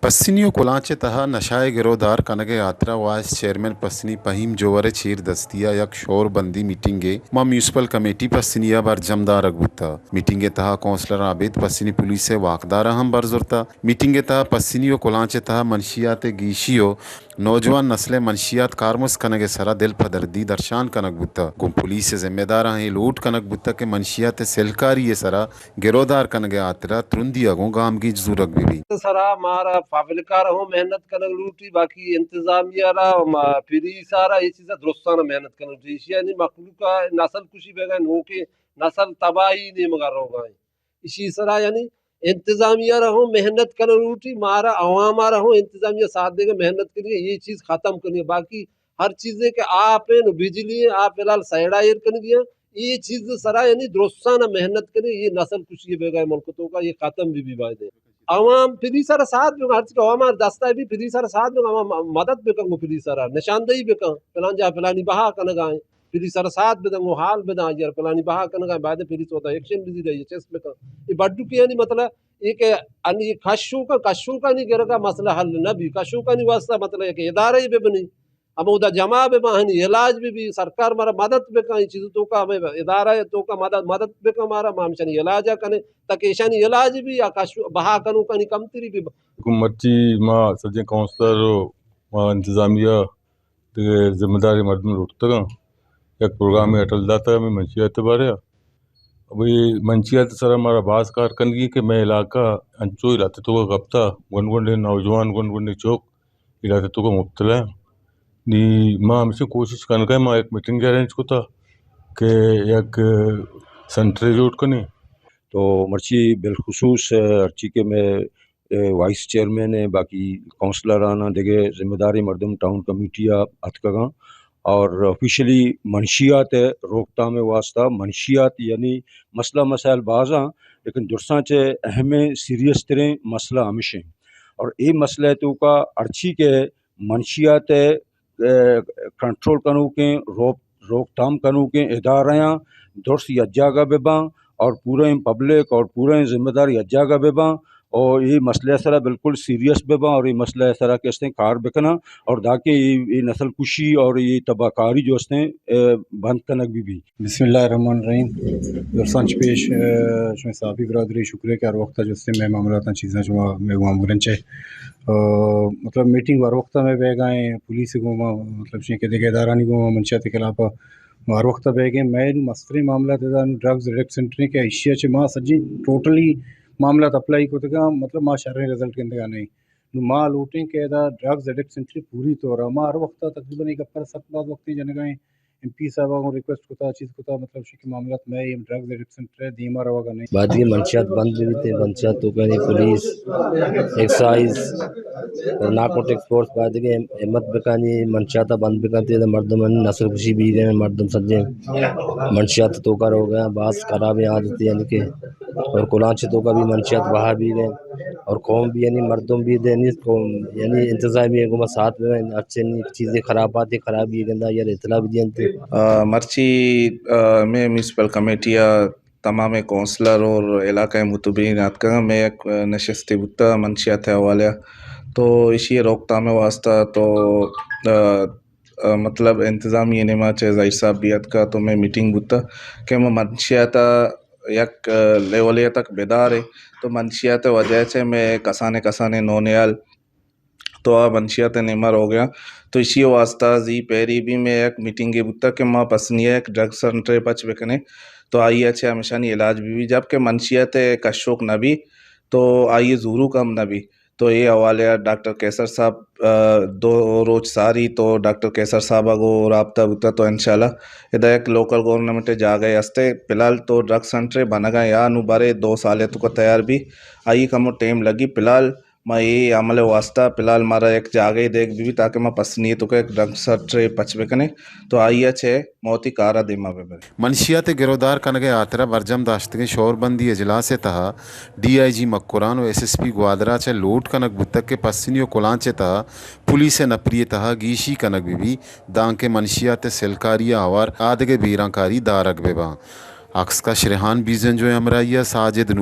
پسنی و کلانچ ء تہا نشہ ء گرودار کنگ ء ہاترا وائس چیئرمین پسنی پہیم جوہر ء چیر دستی ء یک شور بندی میٹنگے ماں میونسپل کمیٹی پسنی ء برجم دارگ بوتہ۔ میٹنگ ء تہا کونسلر عابد پسنی پولیس ء واکدار ء ہم بر زرتہ۔ میٹنگ ء تہا پسنی و کلانچ ء تہا منشیات ء گیشی و نوجوان نسل ء منشیات کارمرز کنگ ء سرا دل پدردی درشان کنگ بوتہ۔ گوں پولیس ء ذمہ داراں اے لوٹ کنگ بوتہ کہ منشیات ء سلکاری ء سرا گرودار کنگ ء ہاترا ترندی ء گوں گامگیج زورگ بہ بیت۔ سرا مارا پبلک ء را ہم محنت کنگ لوٹی، باقی انتظامیہ را، ما پولیس ء را اے چیزا درستاں محنت کنگ لوٹی۔ ایشی یعنی مخلوق ء نسل کشی بیگا، نوکیں نسل تباہی نیمگا روگا ایں۔ ایشی سرا یعنی انتظامیہ را ہم محنت کنگ لوٹی، مارا عوام ء را ہم انتظامیہ ساتھ دیگا محنت کنی، اے چیز ختم کنی۔ باقی ہر چیزے کہ آپ ہیں، بجلی ہیں، آپ فی الحال سائیڈا ایر کنگی ہیں۔ اے چیز سرا یعنی درستاں محنت کنی، اے نسل کشی بیگا ملک توکا، اے ختم بہ بی بایدے۔ عوام پولیس ء را ساتھ بکن، ہر چیز کہ عوام ء دستا بی پولیس ء را ساتھ بکن، عوام مدد بکن، گوں پولیس ء را نشاندہی بکن، فلان جاہ فلانی بہا کنگا ہیں، پولیس ء را ساتھ بدن، گوں حال بدن، یار فلانی بہا کنگا ہیں، باید پولیس وتا ایکشن بزی رہی، چست بکن۔ اے بڈو کی یعنی مطلب اے کہ انی کشوکا، کشوکانی گرگا مسئلہ حل نہ بی، کشوکانی واسطہ مطلب یک ادارہ ہی ببنی۔ ہمودا جمع بہ باں، ہنی علاج بہ بی، سرکار مارا مدد بکن، اے چیز توکا ہمیں ادارہ توکا مدد، مدد بکن مارا، ما ہمشانی علاج کنیں، تاکہ ایشانی علاج بی یا کش بہا کنوکانی کمتری بی۔ مرچی ما سجیں کونسلر و ما انتظامیہ دگہ ذمہ داریں مردم لوٹتگاں، یک پروگرامے اٹل داتگ ہمیں منشیات بارے ء۔ ابھی منشیات سرا مارا باز کار کنگی کہ مئے علاقہ انچو علاقے توکا کپتا، گونڈ گونڈیں نوجوان، گونڈ گونڈیں چوک علاقے توکا مبتلا ہیں۔ نی ما ہمشی کوشش کنگا، ما یک میٹنگ ارینج کتا کہ یک سینٹرے جوڑ کنیں۔ تو مرچی بالخصوص ہرچی کہ مئے اے، وائس چیئرمین ء، باقی کونسلر آناں، دگہ ذمہ داریں مردم ٹاؤن کمیٹی ء اتکگاں اور آفیشلی منشیات ء روک تھام ء واسطہ، منشیات یعنی مسئلہ مسائل باز آں، لیکن درساں چہ اہمیں سیریس تریں مسئلہ ہمش ایں۔ اور اے مسئلہ ء توکا ہرچی کہ منشیات ء ء، کنٹرول کنوکیں، روک، روک تھام کنوکیں ادارہاں درست یک جاگہ بہ باں اور پوریں پبلک اور پوریں ذمہ دار یک جاگہ بہ باں اور اے مسئلہ سرا بالکل سیریس بہ باں اور اے مسئلہ سرا کہ استیں کار بکناں اور داکہ اے، اے نسل کشی اور اے تباہ کاری جو استیں، ء، بند کنگ بہ بی۔ بسم اللہ الرحمن الرحیم۔ درساں چہ پیش، ء، شمئے صحافی برادری شکریہ کہ ہر وقت جو استیں مئے معاملاتاں چیزاں شما مئے گوما بگرن چہ ء، مطلب میٹنگ ہر وقت ء مئے بیگا ایں، پولیس ء گوما، مطلب شیں کہ دگہ ادارانی گوما منشیات ء خلاف ء ہر وقت ء بیگ ایں۔ مئے نوں مستریں معاملات ادا نوں ڈرگز ایڈکٹ سینٹر ایں کہ ایشی ء چہ ما سجیں ٹوٹلی معاملات اپلائی کتگاں، مطلب ما شریں رزلٹ گندگا نہ ایں۔ نوں ما لوٹیں کہ ادا ڈرگز ایڈکٹ سینٹر پوری طور ء ما ہر وقت ء تقریباً اے گپ ء سک باز وقت جنگا ایں۔ ایم پی صاحب ء گوں ریکویسٹ کتا، چیز کتا، مطلب شی کہ معاملات مئے ایم ڈرگز ایڈکٹ سینٹر ء دیما روگا نہ ایں۔ باید کہ منشیات بند بہ بیت، منشیات توکا نی پولیس، ایکسائز اور نارکوٹکس فورس باید کہ ہمت بکنی، منشیات بند بکنت، ادا مردم نسل کشی بیگ ء، مردم سجیں منشیات توکا روگ ء، باز خرابیں عادت یعنی کہ اور کلانچ توکا بھی منشیات بہا بیگ ء اور قوم بھی یعنی مردم بھی دینی قوم یعنی انتظامیہ گوما ساتھ بہ اچھے نی چیزیں خرابات خرابی گندا یار اطلاع بھی دینتے۔ آ، مرچی، آ، مئے میونسپل کمیٹی ء تمام کونسلر اور علاقہ متبرین آتکگاں، مئے یک نشستے بوتا منشیات حوالہ ء۔ تو ایشی روک تھام واسطہ تو، آ، آ، مطلب انتظامیہ نیما چہ ظاہر صاحب بھی اتکا تو مئے میٹنگ بوتا کہ ما منشیات ء یک، آ، لیولے تک بدارے تو منشیات وجہ چہ مئے کسانے کسانے نونیال تو آ منشیات ء نیما روگ ء آں۔ تو ایشی ء واسطہ زی پیری بھی مئے یک میٹنگے بوتگ کہ ما پسنی ء یک ڈرگ سینٹرے پچ بکنیں تو آئی ء چہ ہمیشانی علاج بہ بی، جبکہ منشیات ء کشوک نہ بی تو آئی ء زوروک ہم نہ بی۔ تو اے حوالے ء ڈاکٹر قیصر صاحب، ء، دو روچ ساری تو ڈاکٹر قیصر صاحب ء گوں رابطہ بوتگ تو انشاءاللہ ادا یک لوکل گورنمنٹ ء جاگہے ہستے، فی الحال تو ڈرگ سینٹرے بنگا یا نوں برے دو سال ء توکا تیار بی، آئی ء کمو ٹائم لگی۔ فی الحال ما اے عمل ء واسطہ فی الحال مارا یک جاگہے دیگ بہ بیت تاکہ ما پسنی ء توکا یک ڈرگ سینٹرے پچ بکنیں تو آئی ء چہ ما وتی کار ء دیما بہ بریں۔ منشیات ء گرودار کنگ ء ہاترا برجم داشتگیں شوربندی اجلاس ء تہا ڈی آئی جی مکران و ایس ایس پی گوادر ء چہ لوٹ کنگ بوتگ کہ پسنی و کلانچ ء تہا پولیس ء نپری ء تہا گیشی کنگ بہ بیت دانکہ منشیات ء سلکاری ء ہوار آدگہ بیرانکاری دارگ بہ باں۔ عکس کش ریحان بیزنجو ء ہمراہی ء ساجد نور۔